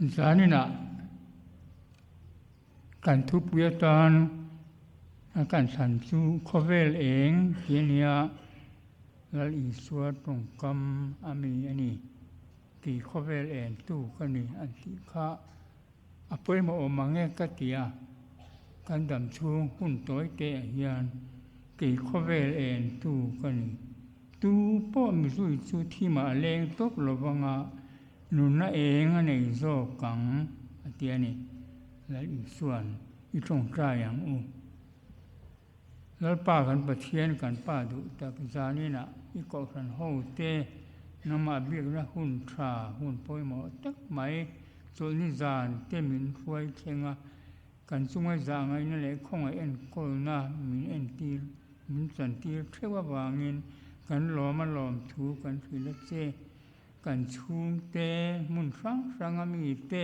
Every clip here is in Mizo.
Zaninah kan thupui atan kan thlan chu khawvel eng tih a nia, Lal Isua tawngkam a mi a ni tih khawvel eng tu ka ni an tih kha a pawimawh awm ang e ka ti a, kan dam chhung hun tawi te ah hian kei khawvel eng tu ka ni. Tu pawh mizui chu thimah a leng tawp lovanga Nunna eng a nei zawk ang a ti a ni. Lal Isua'n i tawngtai ang u. Lalpa kan Pathian kan Pa duh tak zaninah i kohhran ho te nangmah biakna hun tha hun pawimawh tak mai chawlhni zan te min hruai thleng a, kan chunga zah ngaihna leh khawngaih enkawlna min entir min chantir theuh avangin kan lawm a lawm thu kan hrilh a che. Kan chhungte, hmun hrang hranga mite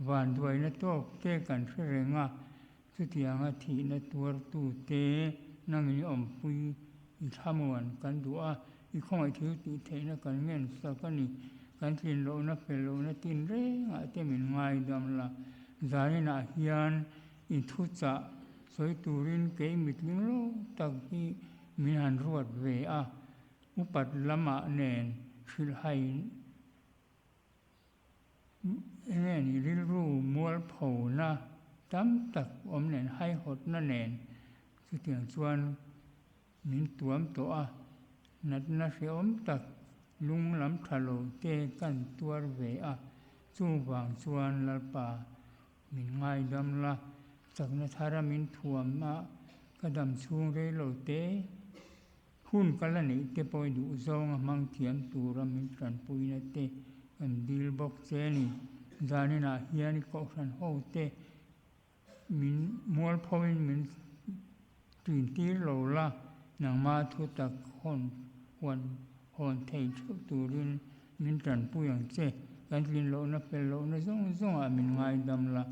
vanduaina tawk te kan hre reng a, chutianga thihna tuartute nangin awmpui i thlamuan kan duh a, i khawngaih thil tih theihna kan ngensak a ni. Kan tlin lohna fel lohna tin rengah te min ngaidam la, zaninah hian i thuchah sawi turin kei mitling lo tak hi min han ruat ve a. Upat lamah nen hrilhhai enge ni rilru mualphona tam tak awm nen haihawtna nen chutiang chuan min tuam tawh a, natna hrehawm tak lung lam tha lo te kan tuar ve a, chuvang chuan Lalpa min ngaidam la, chakna thara min thuam a, ka dam chhung rei lo te. Hun kal a neih te pawh i duh zawng a hmang thiam tura min tanpuina te kan dil bawk che a ni. Zaninah hian i kohhran ho te min mualphoin min tintir lo la, nangma thu tak hawn huan hawn thei theuh turin min tanpui ang che. Kan tlin lohna fel lohna zawng zawngah min ngaidam la,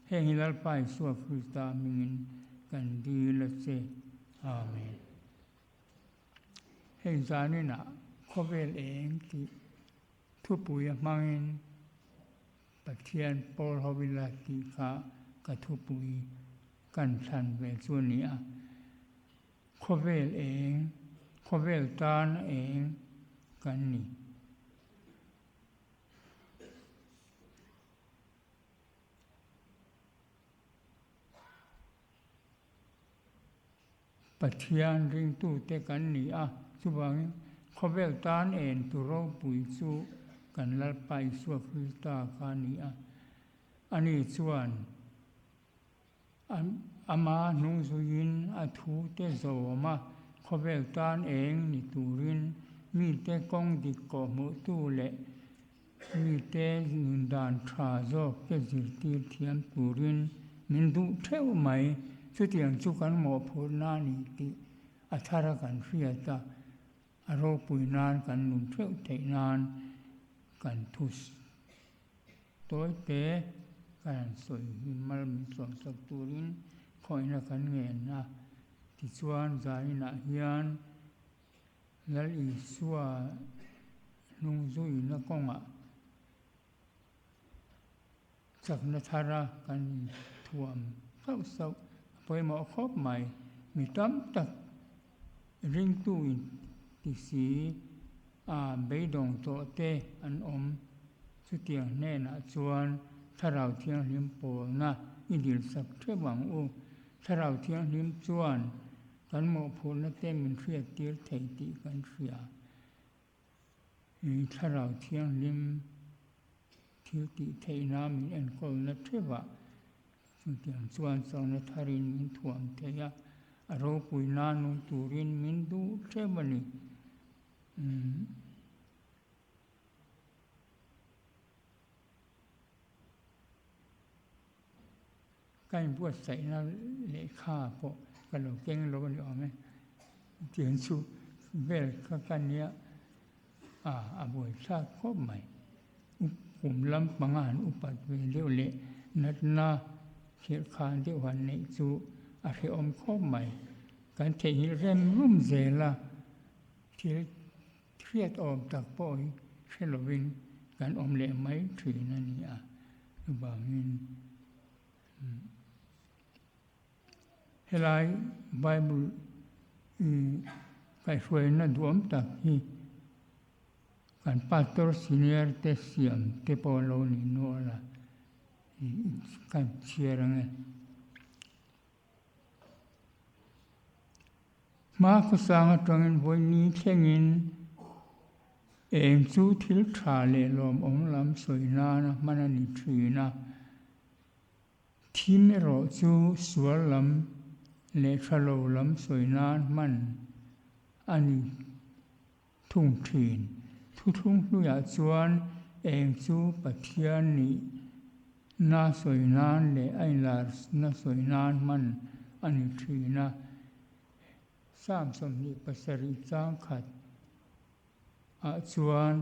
heng hi Lalpa Isua Krista hmingin kan dil a che. Amen. Hei zaninah khawvel eng tih thupui a hmangin Pathian pawl ho ila tih kha ka thupui kan thlan ve chu a ni a. Khawvel eng, khawvel tan eng kan ni. Pathian ringtute kan ni a, chuvangin khawvel tan en tu ropui chu kan Lalpa Isua Krista kha a ni a. Ani chuan ama hnungzuiin a thute zawm a, khawvel tan eng ni turin mite kawng dik kawhhmuhtu leh mite nun dan tha zawk te zirtir thiam turin min duh theuh mai. Chutiang chu kan mawhphurhna a ni tih a thar a kan hriat a, a ropui nan kan nun theuh theih nan kan thu tawi te kan han sawi hi mal min sawmsak turin khawihna kan ngen a. Tichuan zaninah hian Lal Isua hnung zuina kawngah chakna thara kan inthuam sauh sauh a pawimawh khawp mai. Mi tam tak ringtu inti si a beidawng tawh te an awm. Chutiang hnenah chuan Thlarau Thianghlim pawlna i dilsak theuh ang u. Thlarau Thianghlim chuan Kan mawhphurhna te min hriattir thei tih kan hria. I Thlarau Thianghlim thil tih theihna min enkawlna theuhah chutiang chuan chakna tharin min thuam thei a, a ropuina nung turin min duh theuh a ni. Ka inbuatsaihna lehkha pawh ka lo keng lo a ni awm e. Tiang chu vel kha ka nia a, a buaithlak khawp mai. Kum lampanga han upat ve deuh leh natna khirhkhan deuh han neih chu a hrehawm khawp mai. Kan theihnghilh rem rum zel a, thil hriat awm tak pawh hi hre lovin kan awm leh mai thin a ni a. Chuvangin helai Bible kaihhruaina duhawm tak hi kan pastor senior te siam te pawh lo ni nual a, kan chhiar ang e. Hma khawsang atangin vawiin thlengin eng chu thil tha leh lawmawm lam sawi nana hman a ni thin a. Thim erawh chu sual lam leh tha lo lam sawi nan hman a ni thung thin. Thuthlung hluiah chuan eng chu Pathian nihna sawi nan leh a inlarna sawi nan hman a ni thin a. Psalm 27 chang khat ah chuan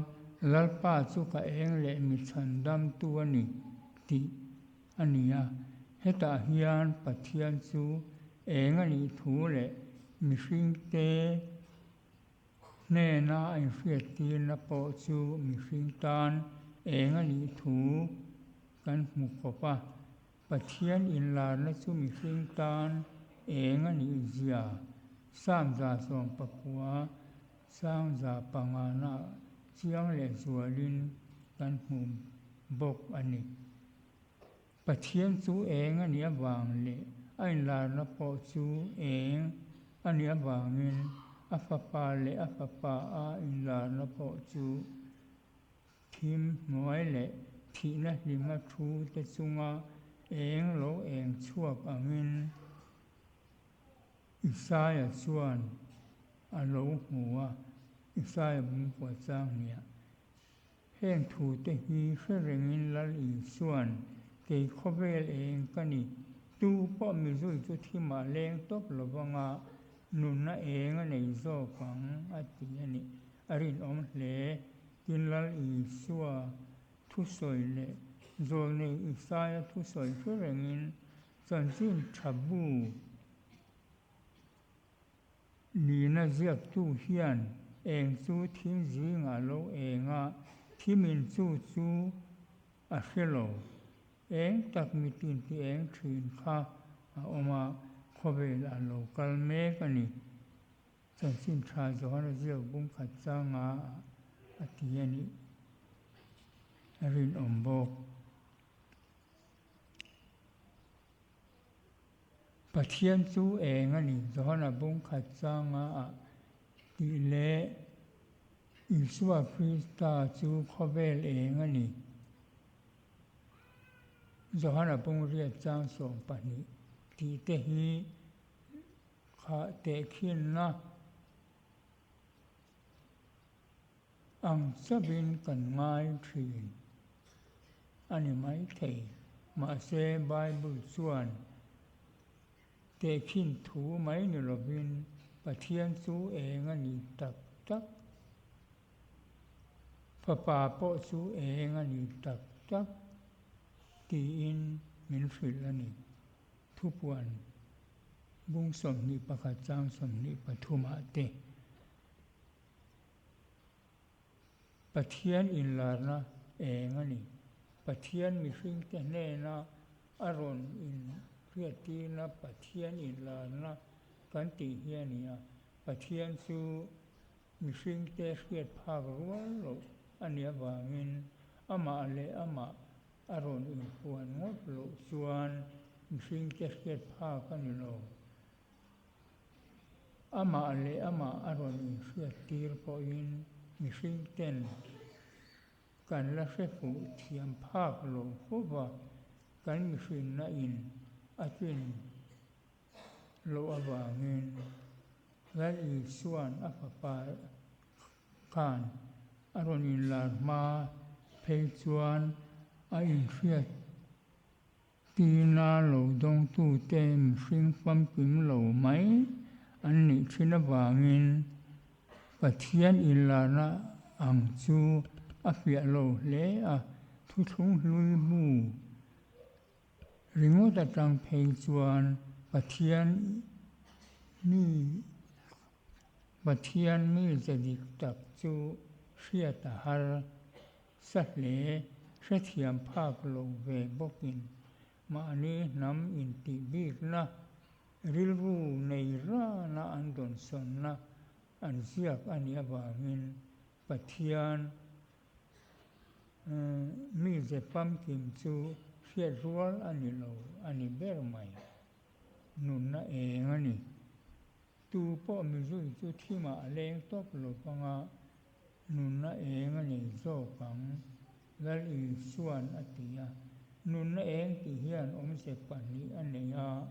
Lalpa chu ka eng leh mi chhandamtu a ni tih a ni a. Hetah hian Pathian chu eng a nih thu leh mihringte Hnena a inhriattirna pawh chu mihring tan eng a nih thu kan hmu khawp a. Pathian inlarna chu mihring tan eng a nih zia Psalm 19 sang 5 na chiang lehzualin kan hmu bawk a ni. Pathian chu eng a nih avang leh a inlarna pawh chu eng a nih avangin a Fapa leh a Fapa a inlarna pawh chu thim hnuai leh thihna hlima thu te chunga eng lo eng chhuak angin Isaia chuan a lo hmu a, Isaia bungkua chang hniah. Heng thute hi hre rengin Lal Isua'n, Kei khawvel eng ka ni, tu pawh mizui chu thimah leng tawp lo vanga nunna eng a nei zawk ang, a ti a ni. A rinawm hle. Tin, Lal Isua thusawi leh Zawlnei Isaia thusawi hre rengin chanchin tha bu Nihna ziaktu hian eng chu thim zingah lo eng a, thimin chu chu a hre lo. Eng tak mitin ti eng thin kha a awm a, khawvel a lo kal mek a ni. Chanchin tha Johana ziak bung khat changa a ti a nih a rinawm bawk. Pathian chu eng a ni? Johana bung khat changa ah tih leh Isua Krista chu khawvel eng a ni? Johana bung riat chang 12 tih te hi kha tehkhinna Ang chavin kan ngai thin a ni maithei. Mahse, Bible chuan tehkhin thu mai ni lovin Pathian chu eng a ni tak tak, Fapa pawh chu eng a ni tak tak tiin min hrilh a ni. Thupuan bung 21 chang 23 ah te. Pathian inlarna eng a ni? Pathian mihringte hnena a rawn inhriattirna Pathian inlarna kan tih hi a ni a. Pathian chu mihringte hriat phak rual loh a nih avangin amah leh amah a rawn inhuan ngawt loh chuan mihringte hriat phak a ni lo. Amah leh amah a rawn inhriattir pawhin mihring ten kan la hre fuh thiam phak lo fo va, kan mihrinna in a tlin loh avangin Lal Isua'n a fapa khan a rawn inlar hma phei chuan a inhriat Tina lo dawngtute mihring famkim lo mai an nih thin avangin Pathian inlarna ang chu a fiah lo hle a, thuthlung hlui bu ringawt atang phei chuan Pathian mi Pathian mi ze dik tak chu hriat a har sa hle. hrethiam phak lo ve bawkin mahni hnam intih bikna rilru nei rana an dawnsawnna an ziak a nih avangin Pathian mize famkim chu hriat rual a ni lo a ni ber mai. Nunna eng a ni. Tu pawh mizui chu thimah a leng tawp lo vanga nunna eng a nei zawk ang, Lal Isua'n a ti a. Nunna eng tih hian awmze pahnih a nei a.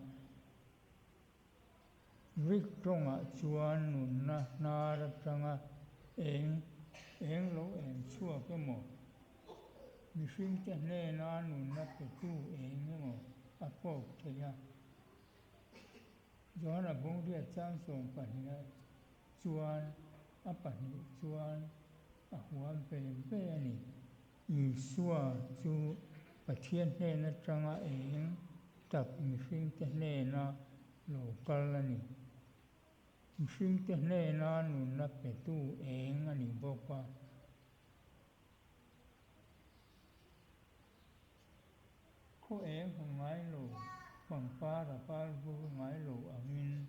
Greek tawngah chuan nunna hnar atanga eng eng lo eng chhuak emaw, mihringte hnena nunna petu eng emaw a kawk thei a. Johana Bungriat chang 12 chuan a pahnih chuan a huam ve ve a ni. Isua chu Pathian hnen atanga eng tak mihringte hnena lo kal a ni. Mihringte hnena nunna petu eng a ni bawk a. Khaw eng hmu ngai lo, pangpar a par vur ngai lo angin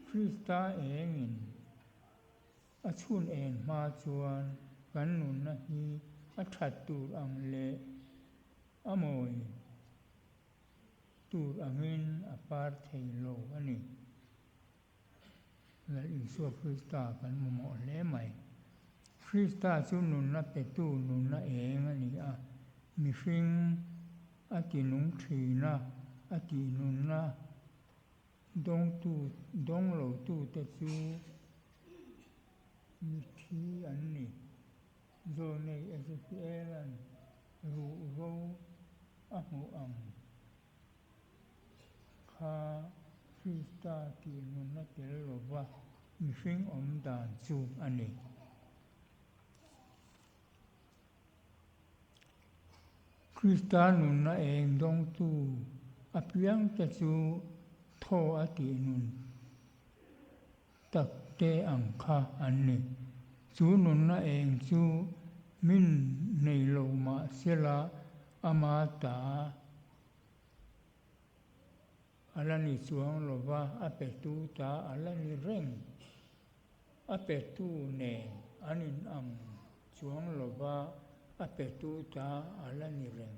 Krista engin a chhun en hma chuan kan nunna hi a that tur ang leh a mawi tur angin a par thei lo a ni. Lal Isua Krista kan mamawh hle mai. Krista chu nunna petu nunna eng a ni a, mihring a ti nung thin a, a tih nunna dawngtu dawng lotute chu mithi an ni. Zawlnei Ezekiela'n ruhro a hmuh ang. Kha Krista tih nunna tel lova mihring awm dan chu a ni. Krista nunna eng dawngtu apiangte chu thaw a tih nun tak te ang kha an ni. Chu nunna eng chu min nei lo mah sela ama ta a la ni chuang lo va, a petu ta a la ni reng. A petu nen an inang chuang lo va, a petu ta a la ni reng.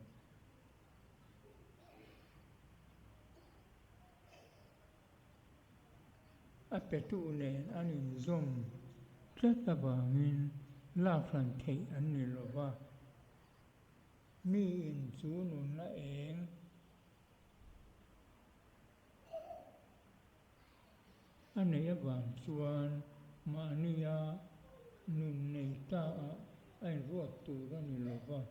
A petu nen an inzawm tlat avangin lak hran theih an ni lo va. Miin chu nunna eng a neih avang chuan mahnia nun nei ta ah a inruat tur a ni lo va.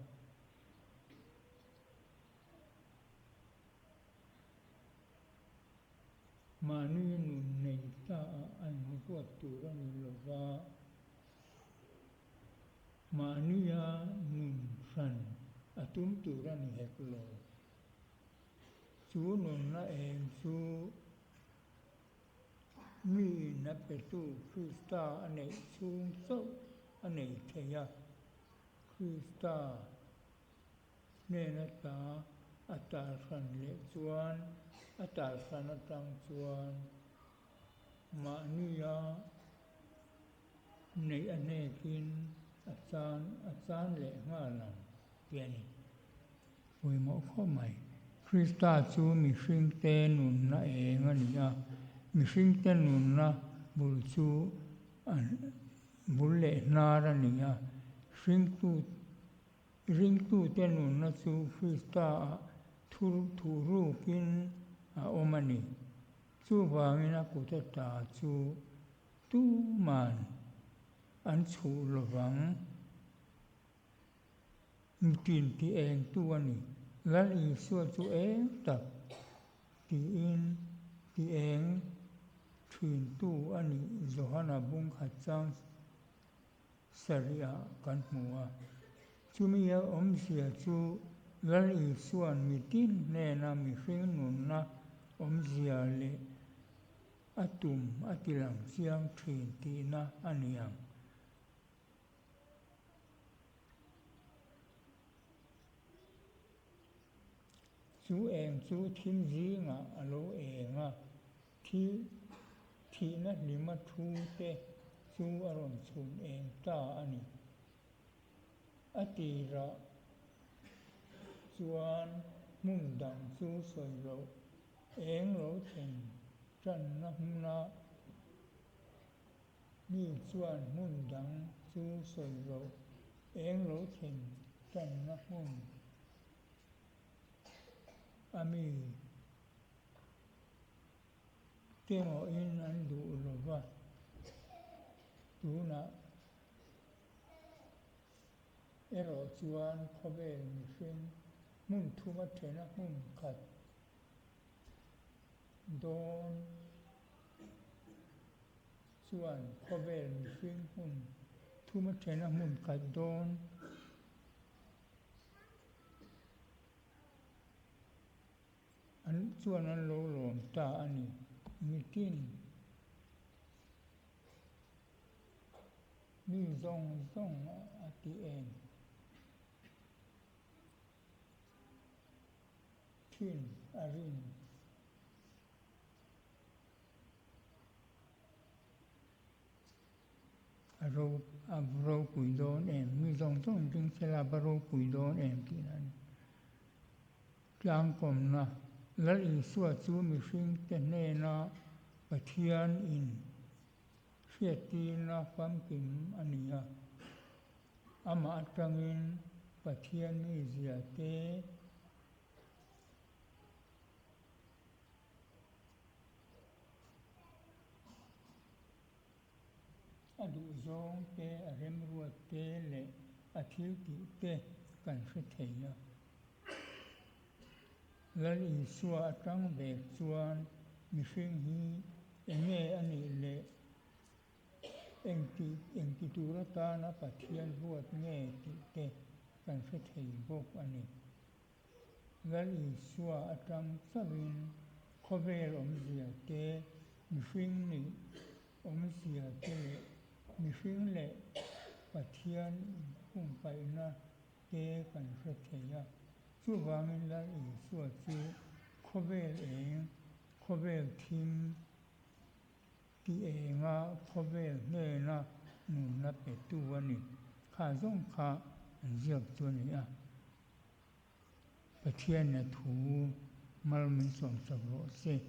Mahni nun nei ta ah a inruat tur a ni lo va, mahnia nun hran a tum tur a ni hek lo. Chu nunna eng chu miin a petu Krista a neih chhung chauh a nei thei a, Krista Hnen ata a tal hran leh chuan a tal hran atang chuan mahnia neih a hnekin a chan a chan leh nghal ang tih a ni. Pawimawh khawp mai. Krista chu mihringte nunna eng a ni a, mihringte nunna bul chu bul leh hnar a ni a, hringtu Ringtute nunna chu Krista-ah thuh rukin a awm a ni. Chuvangin a kut ata chu tuman an chhuh lovang. Mitin ti engtu a ni. Lal Isua chu eng tak tiin ti eng thintu a nih Johana bungkhat chang sarihah kan hmu a. Chumi a awmzia chu Lal Isua'n mitin hnena mihring nunna awmzia leh a tum a tilang chiang thin tihna a ni ang. Chu eng chu thim zingah a lo eng a, thi thihna hlima thu te chu a rawn chhun eng ta a ni. A tirah chuan hmun dang chu sawi loh eng lo thlen tanna hmuna mi chuan hmun dang chu sawi loh eng lo thlen tanna hmun a mi te ngawhin an duh lo va, tunah erawh chuan khawvel mihring hmun thuma thena hmun khat dawn chuan khawvel mihring hmun thuma thena hmun khat dawn An chuan an lo lawm ta a ni. Mitin mi zawng zawng a ti em? Thin a rin. A ro a ropui dawn em? Mi zawng zawng ding sela va ropui dawn em tih a ni. Tlangkawmna, Lal Isua chu mihringte hnena Pathian in hriattirna famkim a ni a. Amah atangin Pathian mizia te, A duhzawng te, a remruat te leh a thil tih te kan hre thei a. Lal Isua atang ve chuan mihring hi enge a nih leh engti engti tur atana Pathian ruat nge tih te kan hre thei bawk a ni. Lal Isua atang chauhin khawvel awmzia te, mihring nih awmzia te leh mihring leh Pathian inpumpaihna te kan hre thei a. Chuvangin Lal Isua chu khawvel eng, khawvel thim ti enga khawvel hnena nunna petu a ni. Kha zawng kha an ziak chu a ni a. Pathianna thu mal min sawmsak rawh se.